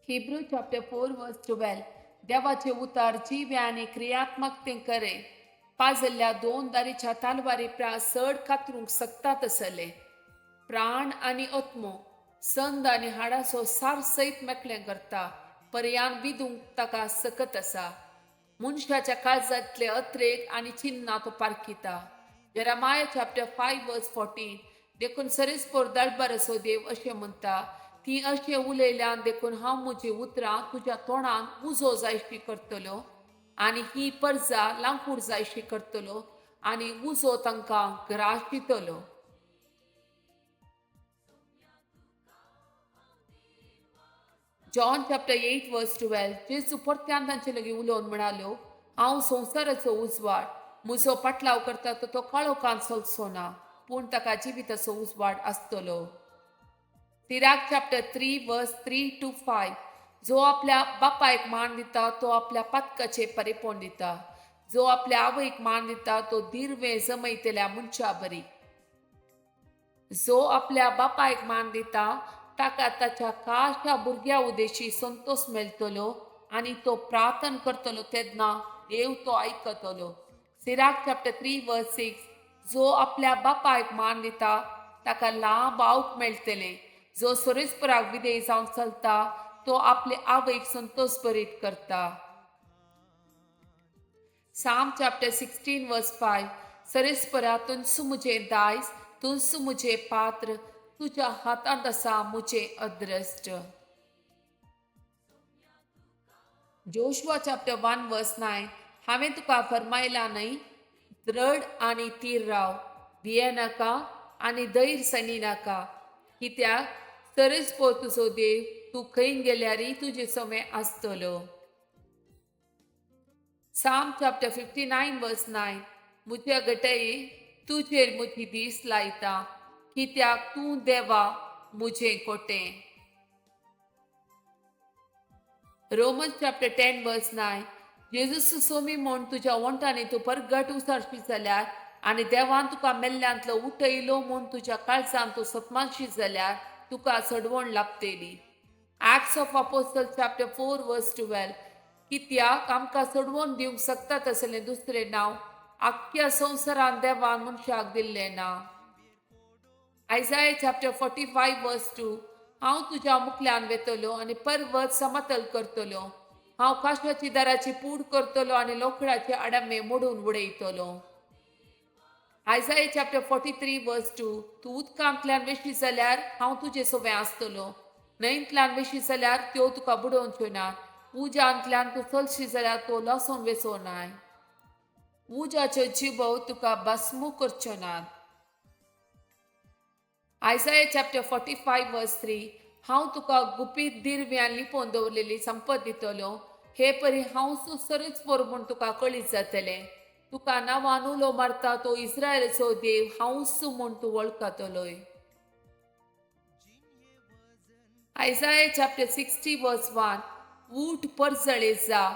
Hebrew chapter 4 verse 12. देवाचे उतार जिवे आनी क्रियात्मक तें करे पाजल्ल्या दोन दारीच्या तालवारी प्रास चड कातरूंक शकता तसले प्राण आनी आत्मो संद आनी हाडाचो सार सयत मेकळें करता पर्यान विदूंक ताका सकत आसा. मनशाच्या काळजांतले अत्रेक आनी चिन्नां तो पारखिता. Jeremiah chapter 5 verse 14. देखून सरेस्पोर दळबाराचो देव अशें म्हणटा, ती अशें उलयल्यान देखून हांव म्हजी उतरां तुज्या तोंडान उजो जायशी करतलो आनी ही परजा लांकूड जायशी करतलो आनी उजो तांकां ग्रास दितलो. John chapter 8 verse 12. जेजू परत्यान तांचे लागीं उलोवन म्हणालो, हांव संवसाराचो उजवाड. म्हजो पाटलाव करता तो तो काळोखान चलचो ना, पूण ताका जिविताचो उजवाड आसतलो. Sirach chapter 3 verse 3 to 5. जो आपल्या बापायक मान दिता तो आपल्या पातकाचे परेपण दिता. जो आपल्या आवयक मान दिता तो दिर्वे जमयतल्या मनशा बरी. जो आपल्या बापायक मान दिता ताका ताच्या खाशा भुरग्या उदेशी संतोश मेळटलो आनी तो प्रार्थना करतलो तेन्ना देव तो आयकतलो. सिराक चॅप्टर 3 वर्स 6. जो आपल्या बापायक मान दिता ताका लांब आवक मेळटले. जो सोरेस्पराक विधेय जावन चलता तो आपले आवयक संतोश भरीत करता. साम चॅप्टर 16 वर्स 5. सरेस्परा तुंसू मुझे दायज, तुंसू मुझे पात्र, तुज्या हातांत आसा मुझे अद्रश्ट. जोशुआ चॅप्टर 1 वर्स 9. हांवें तुका फरमायला न्हय, द्रड आनी तीर राव, भियेनाका आनी धैर्य सणी नाका, कित्याक सरेस्पोर तुजो देव तूं खंय गेल्यारय तुजे सवें आसतलो. साम चॅप्टर 59 वर्स 9. म्हज्या गटये तुजेर म्हजी दीस लायता, कित्याक तूं देवा म्हजें कोटें. रोमन चॅप्टर 10 वर्स 9. जेजूस सोमी म्हूण तुज्या वंटांनी तूं परगट उसारशी जाल्यार आनी देवान तुका मेल्ल्यांतलो उठयलो म्हूण तुज्या काळजान तूं सतमानशी जाल्यार तुका चडवण लाभतली. Acts of Apostle chapter 4 verse 12. कित्याक आमकां चडवण दिवंक शकता तसलें दुसरें नांव आख्ख्या संवसारान देवान मनशाक दिल्लें ना. आयजाय चॅप्टर 45 वर्स 2. हांव तुज्या मुखल्यान वेतलो आनी पर्वत समतल करतलो. हांव काशाची दाराची पूड करतलो आनी लोकडाचे आडामे मोडून उडयतलो. आयजाय चॅप्टर 43 वर्स 2. तूं उदकांतल्यान वेशी जाल्यार हांव तुजे सवें आसतलो. न्हंयंतल्यान वेशी जाल्यार त्यो तुका बुडोवच्यो ना. उज्यांतल्यान तूं चलशी जाल्यार तो लसोन वेचो नाय. उज्याच्यो जिबो तुका भस्मू करच्यो नात. आयजाय चॅप्टर 45 वर्स 3. हांव तुका गुपीत दिर्व्यान लिपोवन दवरलेली संपत दितलो. हे परी हांव सरच पोर म्हूण तुका कळीत जातलें. तुका नांवान उलो मारता तो इस्रायलाचो देव हांवूच म्हूण तूं वळखतलोय. आयजाय चॅप्टर 60 वर्स 1. ऊठ परजळे जा,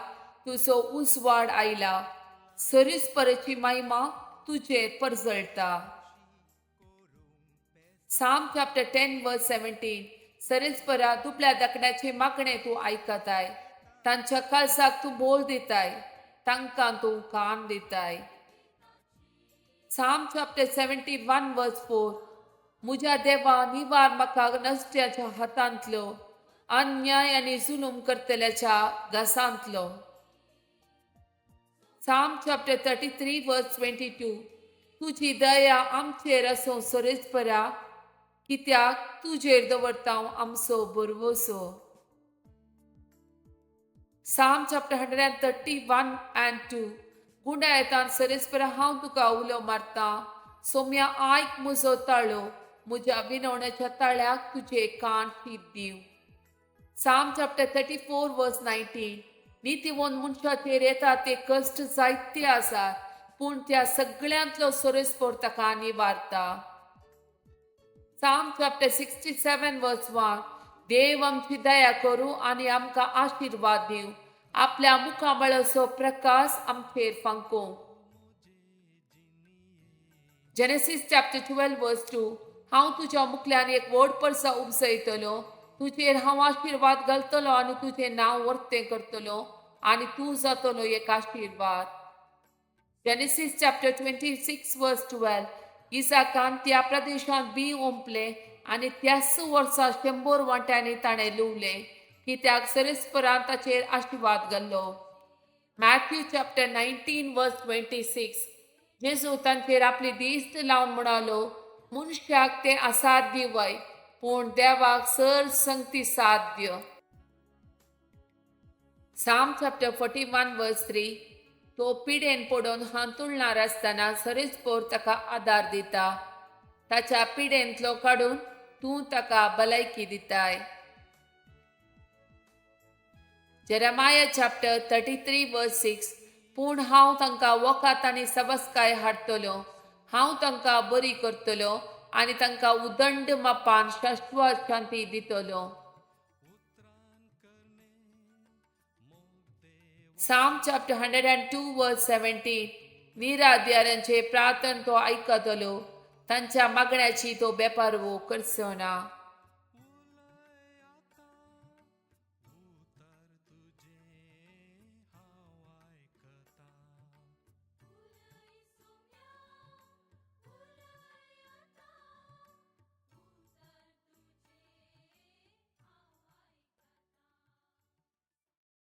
तुजो उजवाड आयला, सरीस परची महिमा तुजेर परजळटा. साम चॅप्टर 10 वर्स 17. सरेस्परा दुबळ्या दाकड्याचे मागणे तूं आयकताय, तांच्या काळजाक तूं बोल दिताय, तांकां तूं कान दिताय. साम चॅप्टर 71 वर्स 4. म्हज्या देवा निवार म्हाका नश्ट्याच्या हातांतलो, अन्याय आनी जुलूम करतल्याच्या घासांतलो. साम चॅप्टर 33 वर्स 22. तुजी दया आमचेर आसूं सरेस्परा, कित्याक तुजेर दवरता आमचो भरवंसो. साम चॅप्टर 131 and 2. गुंडायतान सरेस्परा हांव तुका उलो मारता, सोम्या आयक म्हजो ताळो, म्हज्या विनवण्याच्या ताळ्याक तुजे कान शीत दिव. साम चॅप्टर 34 वर्स 19. नितीवंत मनशाचेर येता ते कश्ट जायते आसात, पूण त्या सगळ्यांतलो सरेस्पोर ताका निवारता. साम चॅप्टर 67 वर्स 1. देव आमची दया करूं आनी आमकां आशिर्वाद दिवं, आपल्या मुखामळाचो प्रकाश आमचेर फांकों. जेनेसीस चॅप्टर 12 वर्स 2. हांव तुज्या मुखल्यान एक व्हड परसा उपजयतलो तुजेर हांव आशिर्वाद घालतलो आनी तुजें नांव वर्तें करतलो आनी तूं जातलो एक आशिर्वाद. Genesis chapter 26 verse 12. इसाकान त्या प्रदेशांत बी ओंपलें आनी त्याच वर्सा 100 वांट्यांनी ताणें लुवलें, कित्याक सरेस्परान ताचेर आशिर्वाद घाल्लो. Matthew chapter 19 verse 26. जेजू तांचेर आपली दिश्ट लावन म्हणालो, मनशाक तें असाध्य वय, पूण देवाक सर संगती साध्य. Psalm chapter 41 verse 3. तो पिडेन पडून हांतुळणार आसतना सरेस्पोर ताका आदार दिता. ताच्या पिडेंतलो काडून तूं ताका भलायकी दिताय. Jeremiah chapter 33 verse 6. पूण हांव तांकां वखद आनी सबसकाय हाडटलो. हांव तांकां बरी करतलो आनी तांकां उदंड मापान शाश्वत शांती दितलो. Psalm chapter 102 verse 17. निराद्यारांचे प्रार्थन तो आयकतलो. तांच्या मागण्याची तो बेपारवो करचो ना.